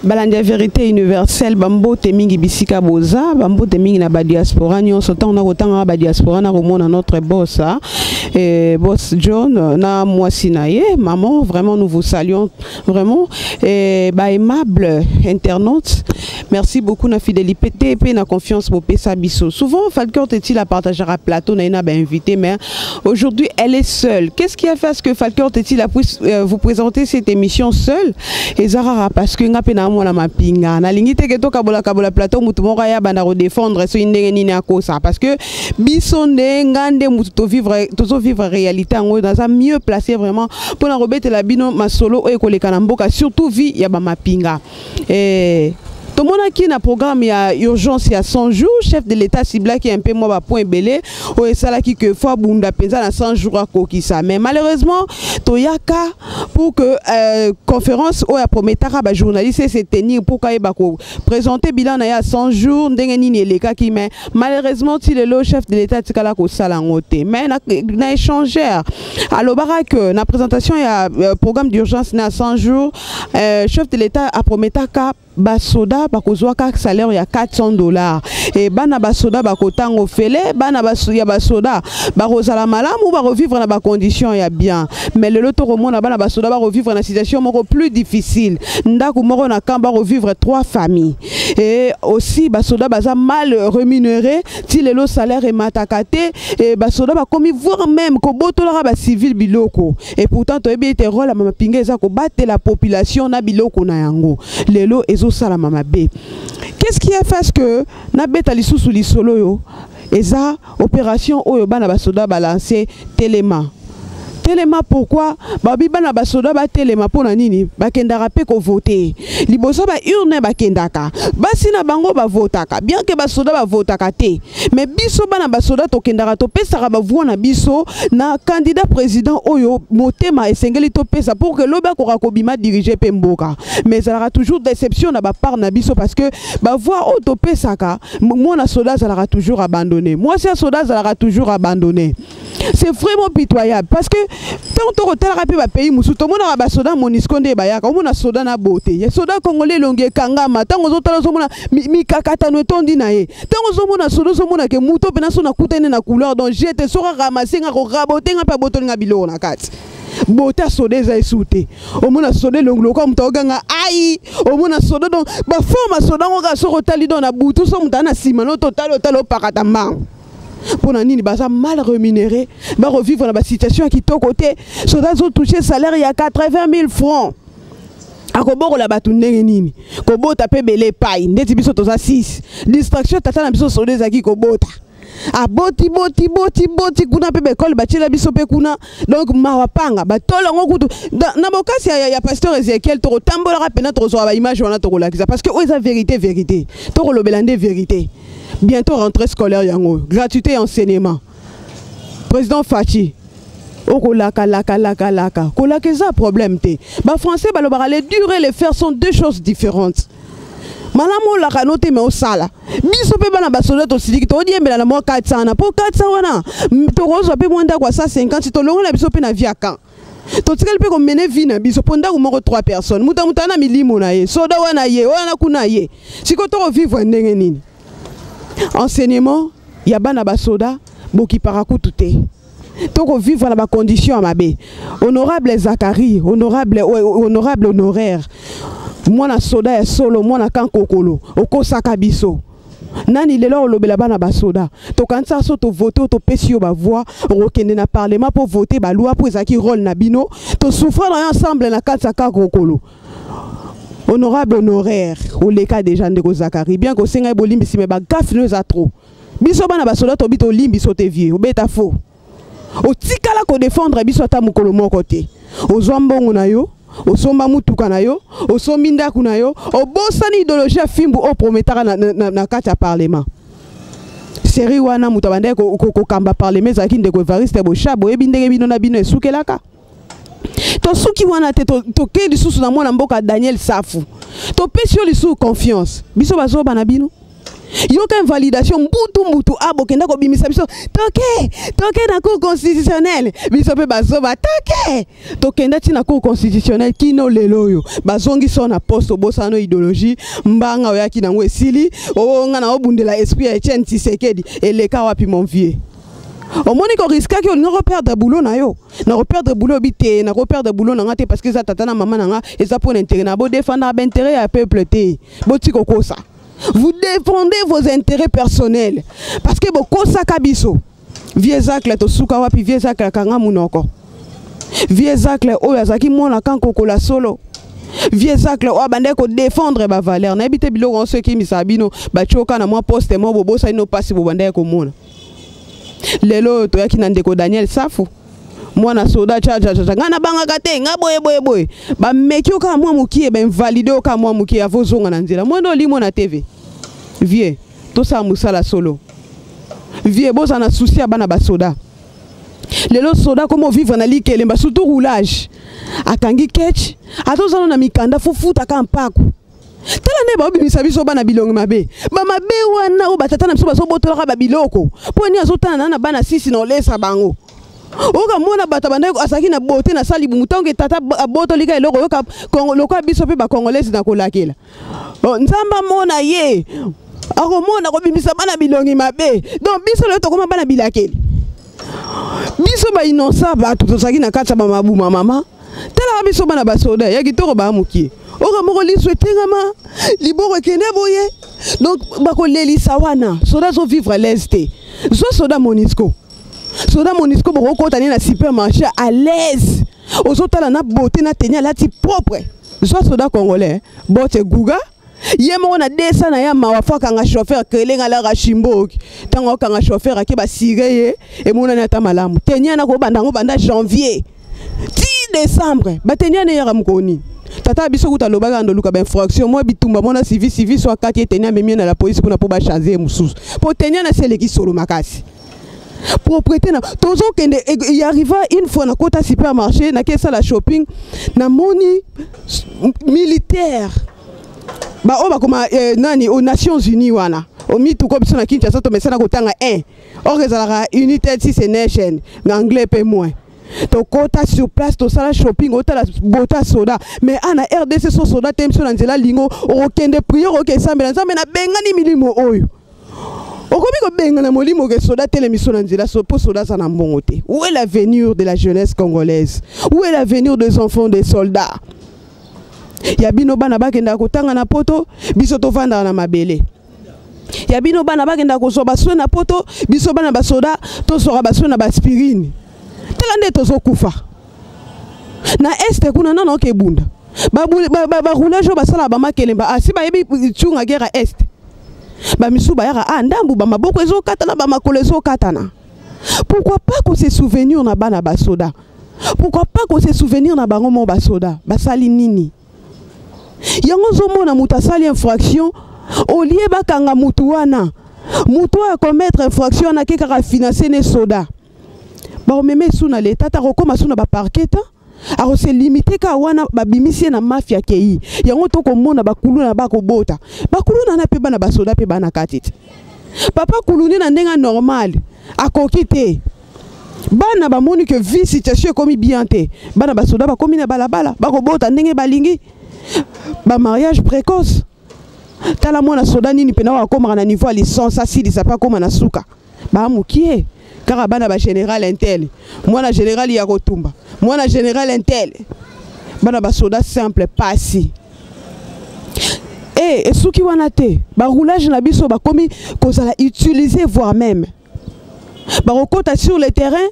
Balandi ya Verite Universelle, bambote mingi bisika boza, bambote mingi na badiaspora nyonso. Ntango nakotangaka badiaspora, nakomona notre boss, ah, boss John na mwasi na ye maman. Vraiment, nous vous saluons vraiment. Ba aimable internautes, merci beaucoup na fidélité mpe na confiance bopesa biso. Souvent Falcon Tetila partagera plateau na ye na bainvité, mais aujourd'hui elle est seule. Qu'est-ce qui a fait à ce que Falcon Tetila puisse vous présenter cette émission seule? Eza kaka parce que nga mpe na mwana mapinga, nalingi te ke tokabolakabola plateau, mutu moko aya banda kodéfendre soki ndenge nini akosa, parce que biso nde, nga nde mutu tovivre, tozovivre réalité yango. Naza mieux placé vraiment mpona kobetela bino masolo oyo ekoleka na mboka, surtout vie ya bamapinga. Tomonaki na programme ya urgence ya 100 jours, chef de l'État ciblaki un peu mwa bapoint ebele oyo esalaki ke fo abunda mpenza na 100 jours akokisa. Mais malheureusement, toyaka pour que conférence oyo aprometaka bajournaliste ese tenir pour kayeba koprésenter bilan na ye ya 100 jours, ndenge nini elekaki. Mais malheureusement, ti lelo chef de l'État atikala kosala yango te. Mais na échangeur alobaka ke na présentation ya programme d'urgence na 100 jours, chef de l'État aprometaka basoda bakozwaka salaire ya 400 $ e bana basoda bakotanga ofele, bana ya basoda bakozala malamu, bakovivre na bacondition ya bien. Mais lelo tokomona bana basoda bakovivre na situation moko plus difficile. Ndako moko na camp bakovivre trois familles. Et aussi basoda baza mal rémunéré. Ti lelo salaire emataka te e basoda bakomi voire même kobotolaka bacivile biloko. Et pourtant toyebi ete rôle ya mapinga eza kobatela population na biloko na yango. Lelo ezosalama mabe. Qu'est-ce qui a fait ce que nabeta lisusu lisolo oyo? Eza opération oyo bana basoda balance, Telema Telema. Pourquoi babi bana basoda batelema? Mpo na nini? Bakendaka mpe kovote liboso ba urne, bakendaka, basi na bango bavotaka, bien ke basoda bavotaka te. Mais biso bana basoda tokendaka, topesaka bavoix na biso na candidat président oyo motema esengeli topesa pour que lobi akoka kobima dirige mpe mboka. Mais ezalaka toujours déception na bapart na biso, parce que bavoix oyo topesaka, mwana soda azalaka toujours abandonné, mwasi ya soda azalaka toujours abandonné. C'est vraiment pitoyable, parce que ntango tokotalaka mpe bapays mosusu, tomonaka basoda MONUSCO nde bayaka, omona soda na bote ya soda congolais, elongi ekangama. Ntango ozotala, ozomona mikakatano etondi na ye. Ntango ozomona soda, ozomona ke moto mpena so nakutani na couleur, donc jete soki aramase nga, korabote nga mpe abotoli nga biloko na kati. Bote ya soda eza esu te. Omona soda elongi lokola moto aoganga ai. Omona soda, donc baforme ya soda yango kaka soki otali, donc na butu so moto aza na nsima no, totali, otali, opakata mbango. Mpo na nini? Baza mal rémunéré, bakovivre na basituation ya kitoko te. Soda azotouche salaire ya 80 000 francs, akobokola bato ndenge nini? Kobota mpe ebele epai ndeti biso toza 6. Distraction tata na biso soda ezalaki kobota, aboti boti boti boti kuna mpe baekole batiela biso mpe kuna. Donc mawa panga batolo yango kutu na bokasi ya pasteur Ezekiel. Tokotambolaka mpena, tokozwaka baimage wana, tokolakisa, parce que oyo eza vérité, vérité, tokolobela nde vérité. Bientôt rentrée scolaire yango, gratuité ya enseignement. Président Fatshi, okolaka laka laka laka, kolaka eza problème te. Bafrançais balobaka: le dire et le faire sont deux choses différentes. Malamu olaka no te, me osala. Biso mpe bana basoda tosiliki, todiembela na mwa 400 wana, mpo 400 wana tokozwa mpe mwa ndako ya 150, tolongola biso mpe na vie ya camp, totikali mpe komene vie na biso, mpo ndako moko 3 personnes, moto moto ana milimo na ye, soda wana ye wana kuna ye. Sikoyo tokovivre ndenge nini? Enseignement ya bana basoda bokipaka kutu te, tokovivre na bacondition ya mabe. Honorable Zakari, honorable, honorable honoraire, mwana soda ya solo, mwana kankokolo, okosaka biso nani? Lelo olobela bana basoda, tokanisa so tovote oyo, topesi yo bavoix, okokende na parlement mpo vote baloi, mpo ezalaki rôle na bino. Tosouffre na yo ensemble na kati ya kakokolo. Honorable honoraire, oleka déjà. Ndeko Zakari, bien kosenga ye bolimbisi, me bagafe no eza trop. Biso bana basoda tobi tolimbiso te. Vie obeta faux, otikala kodefendre biso ata mokolo moko te. Ozwa mbongo na yo, osomba mutuka na yo, osombi ndako na yo, obosani idéologie ya fimbu oyo prometaka na kati ya parlement. Série wana, moto abandaki kokamba parlement ezalaki ndeko Evariste Boshab. Oyebi ndenge bino na bino esukelaka. Tosuki wana te, tokei lisusu na mwana mboka Daniel Safu. Topesi yo lisusu confiance. Biso bazoba na bino. Yoka invalidation mbutu mbutu a bokenda kobimisa biso toke toke na cour constitutionnelle, biso mpe bazoba toke tokenda ti na cour constitutionnelle. Kino lelo oyo bazongisi na poste. Obosana idéologie mbanga oyaki nango esili. Oyo nga na obundela esprit ya Etienne Tshisekedi eleka wapi, mon vieux? Omoni koriskaki, olinga koperdre boulot na yo. Na koperdre boulot obi te, na koperdre boulot na nga te, parce que eza tata na mama na nga, eza mpo na intérêt na bodefendaka baintérêt ya peuple te. Botika kokosa, vous défendez vos intérêts personnels parce que bokosaka biso. Vieux Zacle, tosuka wapi? Vieux Zacle akanga munoko. Vieux Zacle oyo azalaki mwana kankokola solo, vieux Zacle oyo abandaki kodéfendre bavaleur. Nayebi te biloko nyonso ekimisaka bino. Batioka na mwa poste mo bobosani no mpasi bobandaki komona. Lelo oyo toyaki na ndeko Daniel Safu, mwana soda chachachacha, ngai nabangaka te, ngai boye boye boye. Bameki yo kaka mwa mokie, bainvalide yo kaka mwa mokie, avozonga na nzela. Mwana olimo na TV. Vieux, tosala mosala solo. Vieux, bozala na souci ya bana basoda. Lelo soda komo vivre na likelemba, surtout roulage. Akangi ketch, atozala na mikanda, fofutaka mpaku. Tala nde baobimisa biso bana bilongi mabe, bamabe wana oyo batata na biso bazobotolaka babiloko. Mpo nini azotala na bana sisi na olesa bango? Oyoka mona bato bandaki azalaki na bote na sali libumu ntango tata abotolika eloko. Oyoka lokola biso mpe bacongolaise na kolakela Nzambe amona ye, akomona kobimisa bana bilongi mabe. Donc biso lelo tokoma bana bilakeli, biso bainonsa bato tozalaki na kati ya bamabuma. Mama, talaka biso bana basoda ya kitoko baa mokie. Oka moko liso etengama, liboko ekende boye. Donc bakolelisa wana soda azovivre à l'aise te. Zwa soda Monusco, soda Monusco bokokota nde na supermarché à l'aise, ozotala na beauté na tenue alati propre. Zwa soda congolais, bote guga ye moko na desa na ya mawa. Fo akanga chauffeur kelenga alaka shimboki. Ntango akanga chauffeur ake basire ye, emonani ata malamu. Tenue ana kobanda yango banda janvier ti décembre. Batenue ana eyaka mokolo nini? Tata biso kuta alobaka ndoluka bainfraction mwa bitumba mona civi civi so akati eteni, amemi ye na la polisi kuna mpo bachange ye mosusu, mpo tenue ana si eleki solo makasi. Propreté na tozokende. Y arriva une fois nakota supermarché, nake esala shopping, namoni militaire baoyo bakoma nani aux Nations Unies wana omituka. Biso na Kinshasa tomesana kotanga 1 or ezalaka United Six Nation na anglais mpe moins. Tokota sur place, tosala shopping, otala bota soda. Mais ana RDC so soda te biso na nzela lingo, okokende priere, oke esambela Nzambe, nabengani milimo oyo. Okomi kobengana molimo ke soda telemiso na nzela so, mpo soda aza na mbongo te. Où est l'avenir de la jeunesse congolaise? Où est l'avenir des enfants des soldats? Ya bino bana bakendaka kotanga na poto, biso tovandaka na mabele. Ya bino bana bakendaka kozwa basoin na poto, biso bana basoda tozwaka basoin na baaspirine. Tala nde tozokufa na Est kuna. Nano oke ebunda baroulage oyo basalaka bamakelemba asi bayebi tsunga guerre ya Est. Bamisu bayaka a ndambu, bamaboko ezokatana, bamakolo ezokatana. Pourquoi pas kose souvenir na bana basoda? Pourquoi pas kose souvenir na bango mo basoda basali nini? Yango ozomona moto asali infraction, olie bakanga motu wana, motu oyo akomettre infraction wana ake kaka finance ne soda, bakomema esu na leta ta akokóma su na baparquet ta akose limite kaka wana. Babimisi ye na mafia akei. Yango tokomona bakuluna bakobota bakuluna na mpe bana basoda mpe bana kati te. Papa kuluni na ndenge normal akoki te. Bana bamoni ke vie situation ekomi bien te, bana basoda bakomi na balabala, bakobota ndenge balingi, bamariage précoce. Tala mwana soda nini mpena oyo akomaka na niveau ya licence, asilisa mpe akóma na suka bamokie kaka bana bagénéral un tel, mwana général ya kotumba, mwana général un tel. Bana basoda simple pasi e esuki wana te. Baroulage na biso bakomi kozala utiliser, voire même bakokɔta sur le terrain.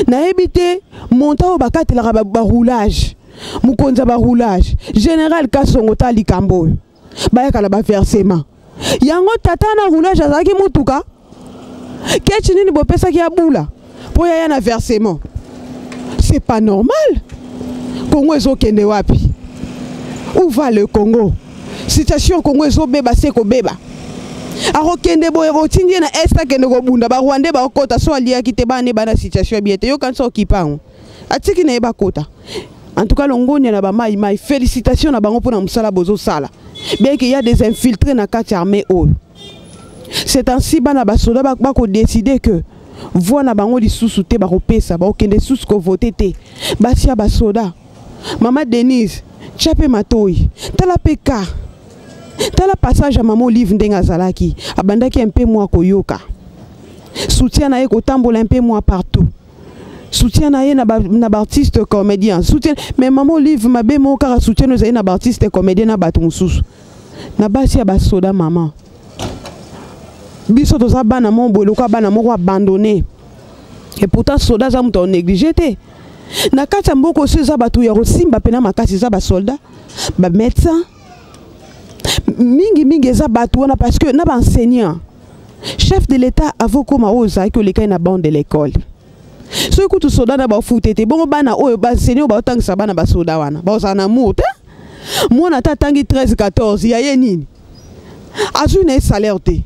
Nayebi te montant oyo bakatelaka baroulage. Mokonzi ya baroulage, général Kasongo, ta likambo oyo bayaka na baversement yango. Tata na roulage azalaki mutuka keti nini bopesaki ya bula mpo yaya na versement? C'est pas normal. Congo ezokende wapi? Où va le Congo? Situation Congo ezobeba se kobeba. Akokende boye, otindi ye na Est, akende kobunda, barwandais bakota so aliaki te. Bana bana situation bien te. Yokanisa okipa yango, atiki na ye bakota. En tout cas, longonia na bamai mai, félicitation na bango mpona mosala bozosala, bien qu'il y a des infiltrés na kati ya armée oyo. C'est ainsi bana basoda bakodécider que voix na bango lisusu te, bakopesa, bakokende lisusu kovote te. Basi ya basoda, mama Denise, tia mpe matoi, tala mpe ka tala passage ya mama Olive ndenge azalaki, abandaki mpe mwa koyoka soutien na ye kotambola mpe mwa partout, soutien na ye na baartiste ba comédien, soutien. Mais mama Olive, mabe moko kaka, soutien ezali na baartiste comédien na bato mosusu, na basi ya basoda. Mama, biso toza bana moko boye lokola bana moko abandonné. Et pourtant soda aza moto aonéglige te na kati ya mboka. Osi eza bato ya kosimba mpena makasi, eza basoldat, bamédecin mingimingi, eza bato wana, parce que na baenseignant. Chef de l'État avokoma oyo ozalaki olekai na banc de l'école, soki kutu soda na bafute te, bongo bana oyo baenseignant oyo baotangisa bana basoda wana baozala na amour te. Mwana ata atangi 13, 14, ya ye nini? Azwi na ye salaire te.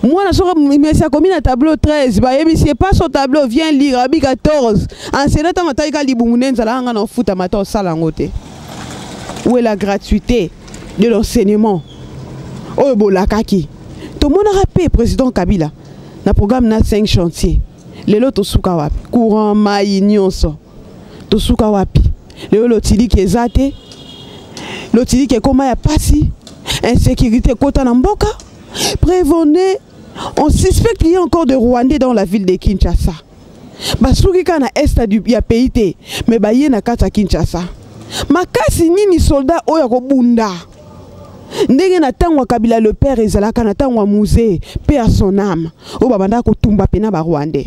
Mwana soki mesi akomi na tableau 13, bayebisi ye: "Passe au tableau, viens lire." Abi 14. Enseignant ntango atali ka libumu nde nzala anga na ofutama ata osala yango te. Où est la gratuité de l'enseignement oyo bolakaki? Tomonaka mpe président Kabila na programme na 5 chantier. Lelo tosuka wapi? Courant, mai, nyonso, tosuka wapi lelo? Lotiliki eza te, lotiliki ekóma ya pasi, insécurité ekota na mboka. Prévenez, on suspecte qu'il y a encore de Rwandais dans la ville de Kinshasa. Basuki kaka na est ya pays te, mais baye na kati ya Kinshasa. Makasi nini soldat oyo akobunda ndenge na ntango ya Kabila le père ezalaka, na ntango ya Mzee, paix à son âme, oyo babandaka kotumba pena Barwandais?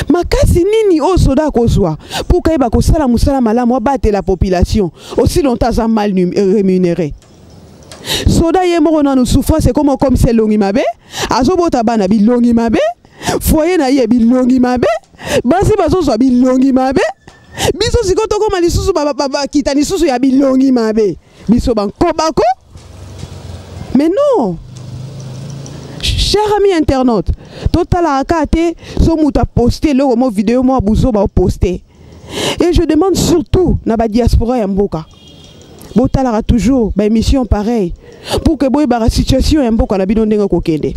Makasi nini oyo soda akozwa mpo kayeba kosala mosala malamu, abatela population, aussi longtemps aza mal rémunéré? Soda ye moko nanu souffrance ekoma okomisa elongi mabe, azobota bana bilongi mabe, foyer na ye bilongi mabe, basi bazozwa bilongi mabe. Biso sikoyo tokóma lisusu bakita lisusu ya bilongi mabe, biso bankobako. Mais non, cher ami internaute, totalaka kaka te so moto aposte eloko mo video mo abuzo baoposte. Et je demande surtout na badiaspora ya mboka, botalaka toujours baémission pareil pour que boyebaka situation ya mboka na bino ndenge kokende.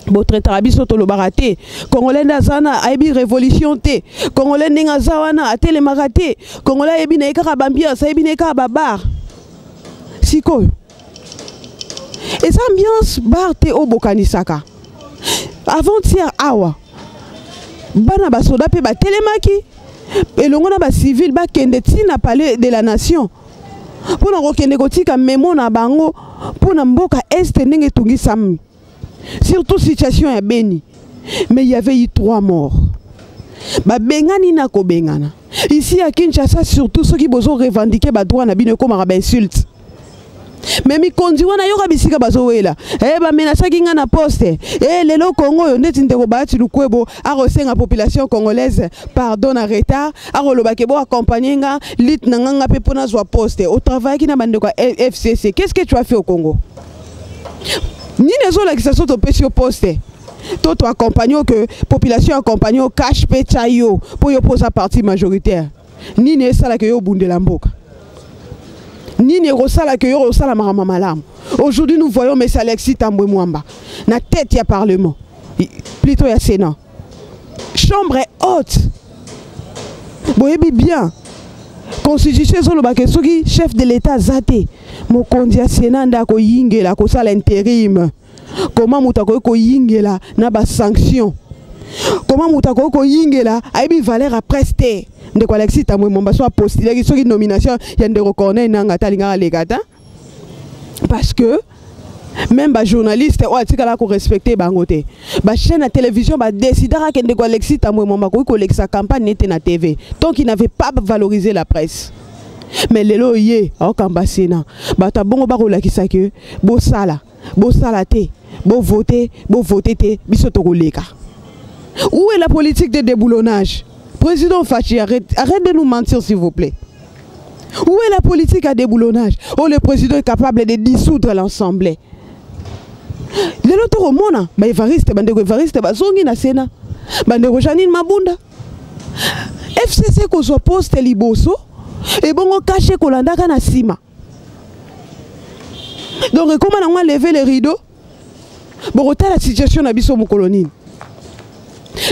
Botraitaka biso, tolobaka te. Congolais nde aza wana, ayebi révolution te. Congolais ndenge aza wana, atelemaka te. Congolais ayebi na ye kaka baambiance, ayebi na ye kaka babar. Sikoyo eza ambiance bar te oyo bokanisaka. Avant-hier awa, bana basoda mpe batelemaki elongo na bacivile, bakende ntina Palais de la Nation mpona kokende kotika memo na bango mpona mboka Est ndenge etungisami, surtout situation ya Beni. Mais il y avait eu trois morts. Babengani na kobengana ici à Kinshasa, surtout soki bozo revendiquer badroit na bino, ekomaka bainsulte. Mais mikonzi wana, yoka bisika bazowela e bamenasaki nga na poste. E lelo Kongo oyo, ndeti ndeko Bahati Lukwebo akosenga population congolaise pardon na retard, akolobaki bo accompagne nga lutte na nga, nga mpe mpo nazwa poste. Otravaillaki na bandeko ya FCC, qu'est ce que tu as fait au Congo? Nini ezolakisa so topesi yo poste to toaccompagne yo, que population accompagne yo, cash mpe tya yo mpo yo mpoza parti majoritaire? Nini esalaka yo obundela mboka? Nini ekosalaka yo kosala makambo malamu? Aujourd'hui, nous voyons M Alexis Tambwe Mwamba na tête ya parlement, plutôt ya Sénat, chambre haute. Boyebi bien, constitution ezolobaka soki chef de l'État aza te, mokonzi ya Sénat nde akoyingela kosala intérim. Comment moto akoki koyingela na basanction? Comment moto akoki koyingela, ayebi valeur ya presse te? Ndeko Alexis Tambwe Mwamba so apostulaki, soki nomination ya ndeko Corneille Nanga ata alingaka aleka ta, parce que même bajournaliste oyo atikala korespecte bango te. Bachaîne ya télévision badécidaka ke ndeko Alexis Tambwe Mwamba akoki kolekisa campagne nete na TV, donc il n'avait pas valorisé la presse. Mais lelo ye aokamba Sénat. Bato abongo bakolakisa ke bosala, bosala te, bovote, bovote te, biso tokoleka. Où est la politique de déboulonnage? Président Fatshi, arrête, arrête de nous mentir, s'il vous plaît. Où est la politique à déboulonnage? Oh, le président est capable de dissoudre l'Assemblée. Lelo tokomona baevariste, bandeko Evariste bazongi na Sénat, bandeko Janine Mabunda. FCC kozwa poste liboso, ebongo CACH kolandaka na nsima. Donc ekóma nango lever le rideau. Bokotala situation na biso mokolo nini?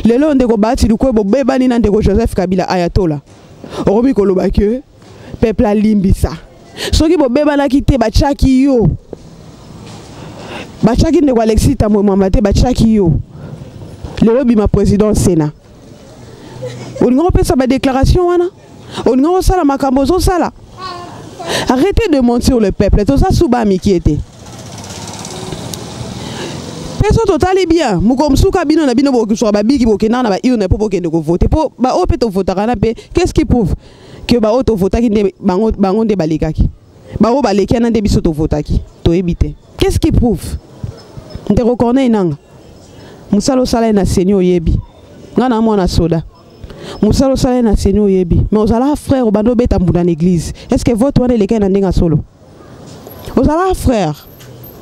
Lelo ndeko Bahati Lukwebo bobebani na ndeko Joseph Kabila Ayatola. Okomi koloba ke peuple alimbisa. Soki bobebanaki te batiaki yo. Batiaki ndeko Alexis Thambwe Mwamba te, batiaki yo. Lelo bima président Sénat. Olinga kopesa ba déclaration wana? Olinga kosala makambo ozosala? Arrêtez de mentir le peuple. Toza suba mikie te. Mpe so totali bien mokolo mosusu kaka bino na bino bokozwaka babiki bokendaka na ba urne mpo bokende kovote mpo baoyo mpe tovotaka na mpe qu'est-ce qui prouve que baoyo tovotaki nde bango, bango nde balekaki baoyo baleki wana nde biso tovotaki toyebi te qu'est-ce qui prouve ndeko Corneille Nanga mosala osala ye na seni oyebi ngai na mwana soda mosala osala ye na seni oyebi mais ozalaka frère obanda obeta mbunda na église est ce que vote wana elekaki na ndenge ya solo ozalaka frère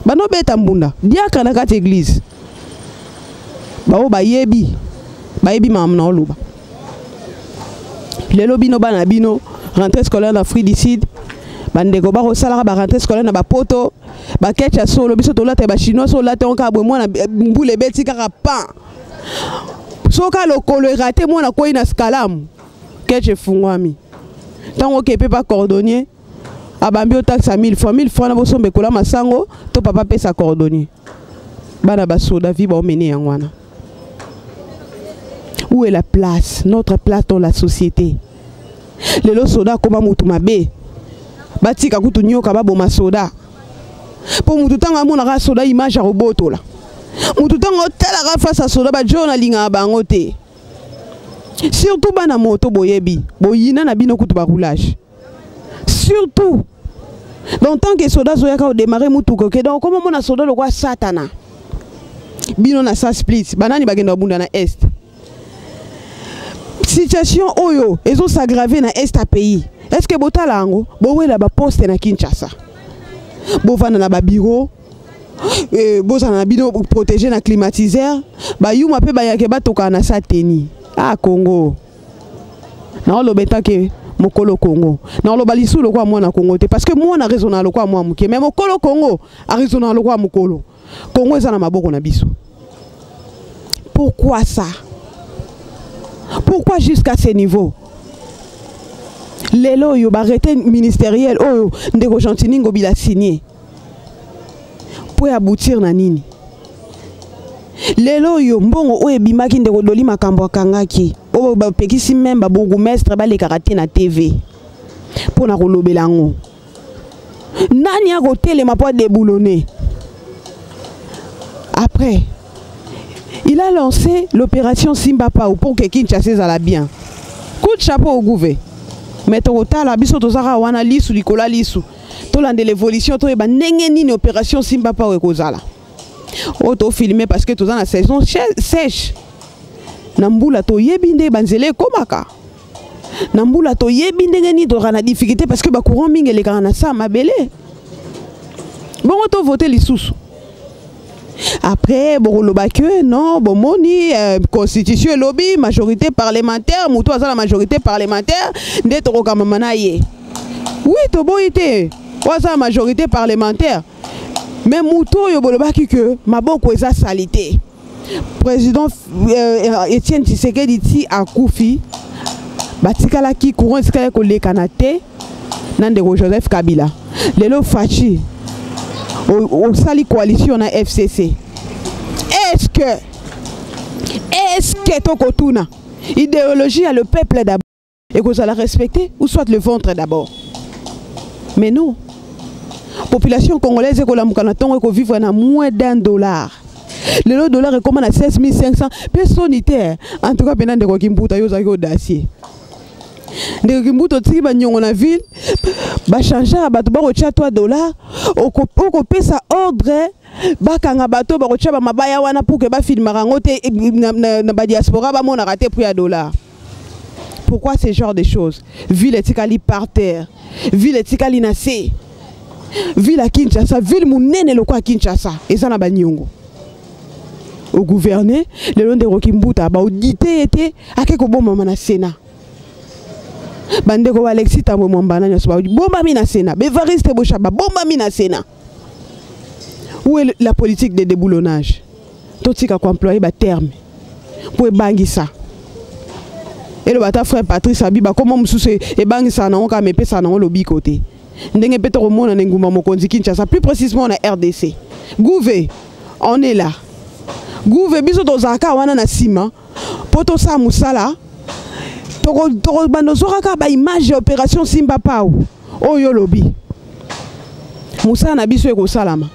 banda obeta mbunda diacre na kati église baoyo bayebi bayebi makambo na oloba lelo bino bana bino rentrée scolaire na Afrique du Sud bandeko bakosalaka ba rentrée scolaire na bapoto baketch ya solo biso tolata ba chinois so olata yango kaka boye mwana mbula ebeti kaka pan soki lokolo erate mwana kwei na skalamu ketch efungwami ntango oke mpe pa cordonnier abambi yo taxe ya 1000 francs 1000 francs na bosomba ekola masango to papa apesa cordonnier bana basoda vi baomene yango wana. Où est la place, notre place dans la société? Lelo soda akoma mutu mabe batika kutu nyoka baboma soda mpo mutu ntango amonaka soda image akobotola mutu ntango otalaka face ya soda bajo nalingaka bango te surtout bana moto boyebi boyina na bino kutu baroulage surtout donc tant que soda azoyaka odémarre mutuka oke donc okoma omona soda lokwa satana bino na sa split banani bakenda kobunda na est situation oyo ezosagrave na est ya pays est ce que botala yango bowela baposte na Kinshasa bovanda na babiro bozala na bino protégé na climatiseur bayuma mpe bayake batokaka na sa teni ah Congo naoloba etake mokolo Congo naoloba lisusu lokola mwana Congo te parce que mwana raisonnaka lokola mwana moke mais mokolo Congo araisonnaka lokola mokolo Congo eza na maboko na biso. Pourquoi ça? Pourquoi jusqu'à ce niveau? Lelo oyo barrete ministériel oyo ndeko Gentiny Ngobila signé po aboutir na nini? Lelo oyo mbongo oyo ebimaki ndeko Doli makambo akangaki oyo bapekisi meme babourgmestre balekaka te na TV mpo na kolobela yango. Nani akotelema mpo adeboulonner? Après il a lancé l'opération Simba Pau pour que Kinshasa ezala bien. Coup de chapeau au gouvé. Mais tokotala biso tozaka wana lisu likola lisu. Tolanda l'évolution toyeba ndenge nini opération Simba Pau ekozala. Oyo tofilme parce que toza na saison sèche. Na mbula toyebi nde banzela ekomaka. Na mbula toyebi ndenge nini tozalaka na difficulté parce que bacourant mingi elekaka na sa mabele. Bongo tovote lisusu. Après bokoloba que non bomoni constitution elobi majorité parlementaire moto aza na majorité parlementaire nde tokokamama na ye. Oui toboyi te oyo aza na majorité parlementaire mais moto oyo bolobaki que maboko eza salité. Président Etienne Tshisekedi ti akufi batikalaki courant etikali kolekana te na ndeko Joseph Kabila. Lelo Fatshi osali coalition na FCC. Est-ce que tokotuna idéologie ya le peuple d'abord ekozala respecté ou soit le ventre d'abord? Mais non, population congolaise ekolamuka na ntongo ekovivre na moins d'un dollar. Lelo dollar ekoma na 16 500 mpe soni te. En tout cas mpena ndeko Kimbuta yo ozalaki audacieux. Ndeko Kimbuta otiki baniongo na ville bachangeaka bato bakotia 3 dollars okopesa ordre bakanga bato bakotia bamabaya wana pour que bafilmaka yango te na badiaspora bamonaka te prix ya dollar. Pourquoi ce genre de choses? Ville etikali par terre, ville etikali na se, ville ya Kinshasa, ville monene lokola Kinshasa eza na baniongo. Ogouverne lelo ndeko Kimbuta baudite ye te ake kobomama na Sénat. Bandeko ba Alexis Thambwe Mwamba na nyonso babombami na Sénat, Evariste Boshab babombami na Sénat. Où est la politique de déboulonnage? Totika koemployer baterme mpo ebangisa. Eloba ata frère Patrice abi bakoma mosusu ebangisaka nango kaka, mepesaka nango lobiko te. Ndenge mpe tokomona na engumba mokonzi Kinshasa, plus précisément na RDC. Gouve, on est là. Gouve, biso tozalaka wana na nsima mpo tosala mosala. Tokobanda ozwaka kaka baimage ya opération Simba Pau oyo olobi. Mosala na biso ekosalama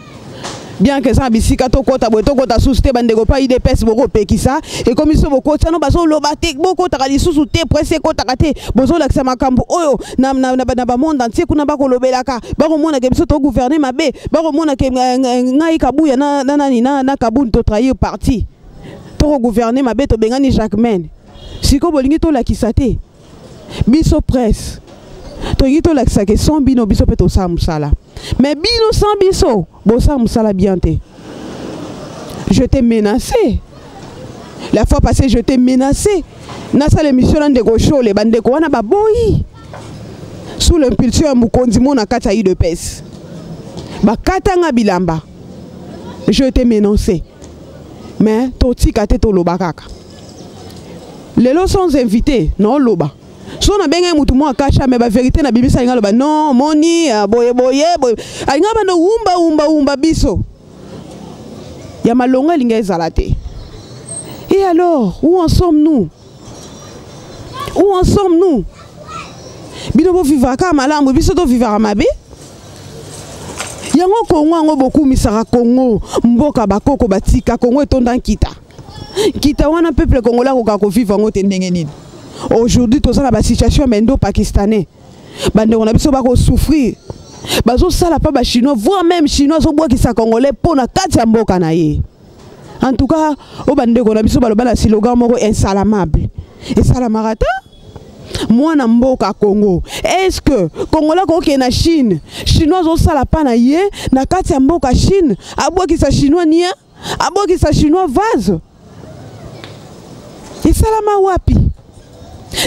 bien que eza na bisika tokɔta boye, tokɔta susu te. Bandeko mpa UDPS, bokopekisa ekomi so bokoti ano, bazoloba te, bokɔtaka lisusu te, presse ekɔtaka te. Bozolakisa makambo oyo na bamonde entier kuna, bakolobelaka, bakomonaka biso togouverne mabe, bakomonaka ngai Kabuya na nani na Kabund totrahir parti, tokogouverne mabe, tobengani Jacquemain. Sikoyo bolingi tolakisa te. Biso presse tolingi tolakisa ke sans bino, biso mpe tosala mosala, mais bino sans biso bosala mosala bien te. Je t'ai menacé la fois passée, je t'ai menacé. Nasala émission na ndeko Shole, bandeko wana baboyi sous l'impulsion ya mokonzi mo na kati ya UDPS, bakatanga bilamba. Je t'ai menacé, mais totika te, toloba kaka. Lelo sans invité naoloba so nabengai mutu moko akasha me bavérité na bimisa. Alinga aloba non, moni boye boye boye, alinga banda wumba wumba wumba. Biso ya malongo elinga ezala te. Et alors, où en sommes-nous? Où en sommes-nous? Bino bovivaka malamu, biso tovivaka mabe. Yango Kongo yango bokumisaka, Kongo mboka bakoko batika, Kongo etonda nkita. Nkita wana, peuple congolais akoka kovivre yango te. Ndenge nini aujourd'hui toza na basituation ya baindo pakistanais? Bandeko na biso bakosouffrir, bazosala mpa bachinois, voire même chinois azobwakisa congolais mpo na kati ya mboka na ye. En tout cas, oyo bandeko na biso baloba na slogan moko insalamable, esalamaka te. Mwana mboka Congo, est ce que congolais akokende na Chine, chinois azosala mpa na ye na kati ya mboka Chine, abwakisa chinois nia, abwakisa chinois vase? Esalama wapi?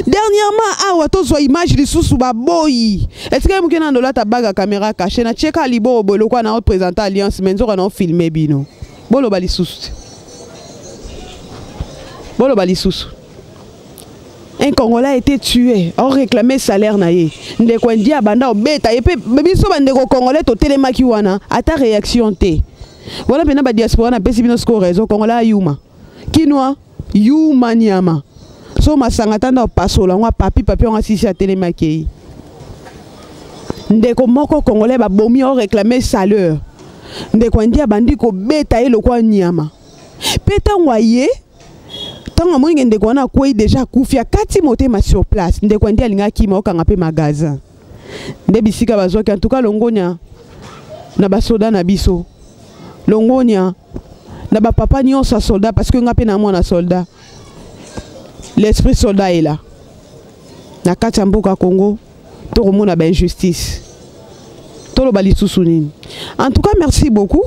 Dernièrement awa tozwa image lisusu, baboyi etikali moke na ndolata baga caméra caché na tieka liboko boye lokwa na oprésente alliance, me nzoka na ofilme bino. Boloba lisusu te, boloba lisusu. Un Congolais a été tué, on réclamait salaire na ye. Ndeko ndi abanda obeta ye mpe. Biso bandeko congolais totelemaki wana, ata réaction te. Wana mpena badiaspora, napesi bino sikoyo raison. Congolais ayuma kinwa yuma nyama so masanga tanda opasola yango apapi papi yango asisi atelemaki ye. Ndeko moko congolais babomi, oréclame salaire, ndeko andi abandi kobeta ye lokwa nyama. Mpe ntango aye, ntango amoni ndeko wana akwei déjà, akufi, akati motema sur place. Ndeko andi alingi akima, okanga mpe magasin nde bisika bazwaki. En tout cas, longonya na basoda na biso, longonya na bapapa nyonso ya soldat, parce que nga mpe na mwana soldat, l'esprit soldat est là. Na kati ya mboka Congo tokomona bainjustice, toloba lisusu nini? En tout cas, merci beaucoup.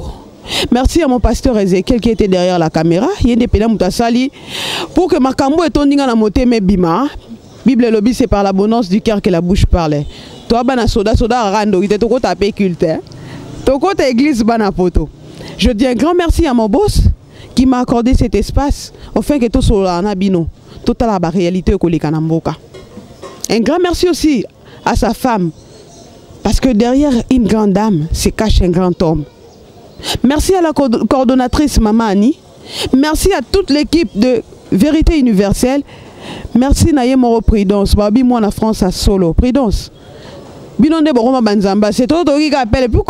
Merci à mon pasteur Ezekiel qui était derrière la caméra. Ye nde pena moto asali pour que makambo etondi nga na motema ebima. Bible elobi: c'est par l'abondance du cœur que la bouche parlait. Toa bana soda, soda arandoki te. Tokota pe culte, tokota église, bana poto. Je dis un grand merci à mon boss qui m'a accordé cet espace afin que tosolola na bino, totala baréalité ekoleka na mboka. Un grand merci aussi à sa femme, parce que derrière une grande dame se cache un grand homme. Merci à la coordonnatrice Mama Annie. Merci à toute l'équipe de Vérité Universelle. Merci na ye moko Prudence. Babi moi na France à solo. Prudence. Bino nde bokoma banzamba se to toki ka appel plus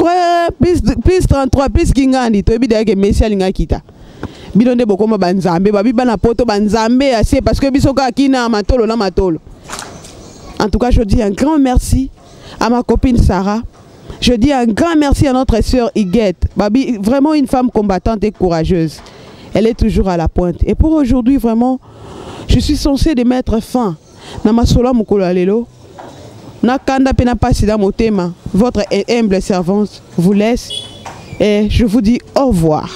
plus plus 33 plus kingandi toyebi dayake Messi alinga kita. Bino nde bokoma banzambe, babi bana poto banzambe ya se, parce que biso kaka kina matolo na matolo. En tout cas, je dis un grand merci à ma copine Sarah. Je dis un grand merci à notre sœur Huguette. Babi, vraiment une femme combattante et courageuse. Elle est toujours à la pointe. Et pour aujourd'hui, vraiment, je suis censée de mettre fin. Na masolo mokolo ya lelo. Na kanda pe na pasi na motema. Votre humble servante vous laisse et je vous dis au revoir.